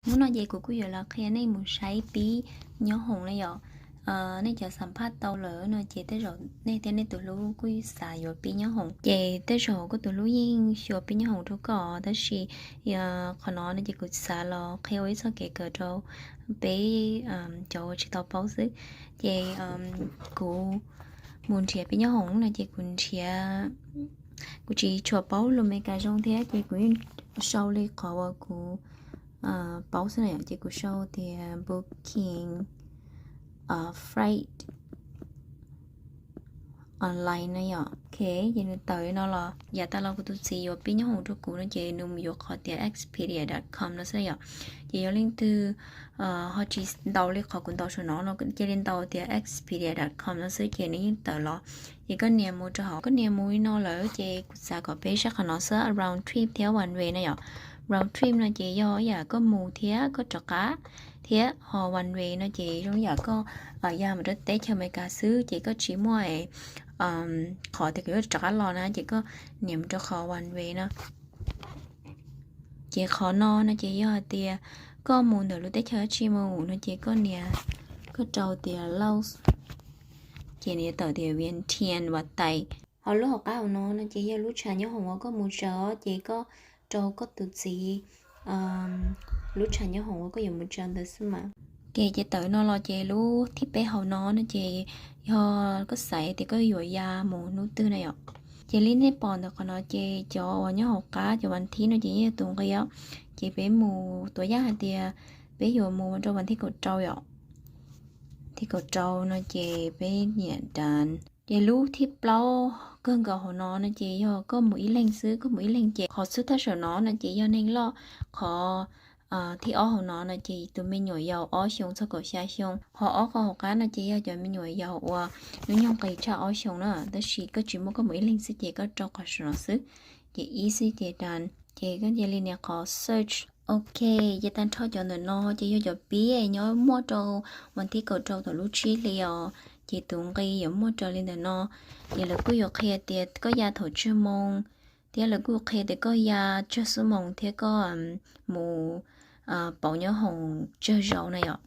Hnub no ces kuv kuj yuav los qhia nej mus saib pib nyob hoom na yom. Nej cov xam phaj tau lawm no ces tej zaum nej thiab nej tus hlub kuj xav yuav pib nyob hoom. Ces tej zaum koj tus hlub yeej xyuas pib nyob hoom rau koj, tab sis qhov no no ces kuv xav los qhia ua ib txoj kev kawm rau peb cov uas tsis tau paub xwb. Ces kuv mus nrhiav pib nyob hoom no ces kuv nrhiav, kuv tsis tshua paub lus Meskas zoo thiab ces kuv yeej sau li qhov uas kuv paub xwb na yom. Ces kuv sau tias booking flight online na yom. Ok, ces nws tawm no los yav tas los kuv tus txiv yuav pib nyob hoom rau kuv no ces nws mus yuav qhov tias expedia dot com no xwb yom. Ces yog leej twg ho tsis ntaus li qhov kuv ntaus saum no no cia li ntaus tias expedia dot com no xwb ces nws yeej tawm los. Ces koj nias mus rau hauv, koj nias mus li no lawm ces kuv xav kom peb saib qhov no xwb, round trip thiab one way na yom. Round trip no ces yog yam koj mus thiab koj rov qab, thiab ho one way no ces zoo yam koj ya mus rau teb chaws Amelikas xwb ces koj tsis muaj qhov tias koj yuav rov qab los na ces koj nias mus rau qhov one way no. Ces qhov no no ces yog hais tias koj mus ntawm lub teb chaws dab tsi mus no ces koj nias, koj rau tias Laos, ces nws tawm tias Vientiane Vatican. Ho lub hauv qab hauv no no ces yog lub tshav nyob hoom uas koj mus tsaws os, ces koj rau koj tus txiv lub tshav nyob hoom uas koj yuav mus tsaws ntawd xwb mas. Ces, ces tawm no los ces lub thib peb hauv no no ces yog koj xaiv tias koj yuav ya mus hnub twg na yom. Ces li nej pom ntawm qhov no ces cov uas nyob hauv qab cov vas thib no ces yeej yog tus nqi os. Ces peb mus tuav yaj hais tias peb yuav mus rau vas thib kaum rau yom. Thib kaum rau no ces peb nias done. Ces lub thib plaub kawg nkaus hauv no no ces yog koj mus ib leeg xwb, koj mus ib leeg ces qhov xub thawj saum no no ces yog neeg loj, qhov thib ob hauv no no ces tus me nyuam yaus ob xyoos txog kaum xya xyoo. Ho ob qho hauv qab no ces yog cov me nyuam yaus uas hnub nyoog qis tshaj ob xyoos na, tab sis koj tsis muaj, koj mus ib leeg xwb ces koj rau qhov saum no xwb. Ces ib xwb ces done, ces koj cia li nias qhov search. Ok, ces tag nrho cov ntawm no ces yog cov pib nyob muaj rau vas thib kaum rau thaum lub tsib hli os. Ces tus nqi yuav muaj raws li ntawm no. Ces lawv kuj yuav qhia tias koj ya thaum tsawg moo, thiab lawv kuj qhia tias koj ya tsawg xuab moos thiab koj mus pauv nyob hoom tsawg zaus na yom.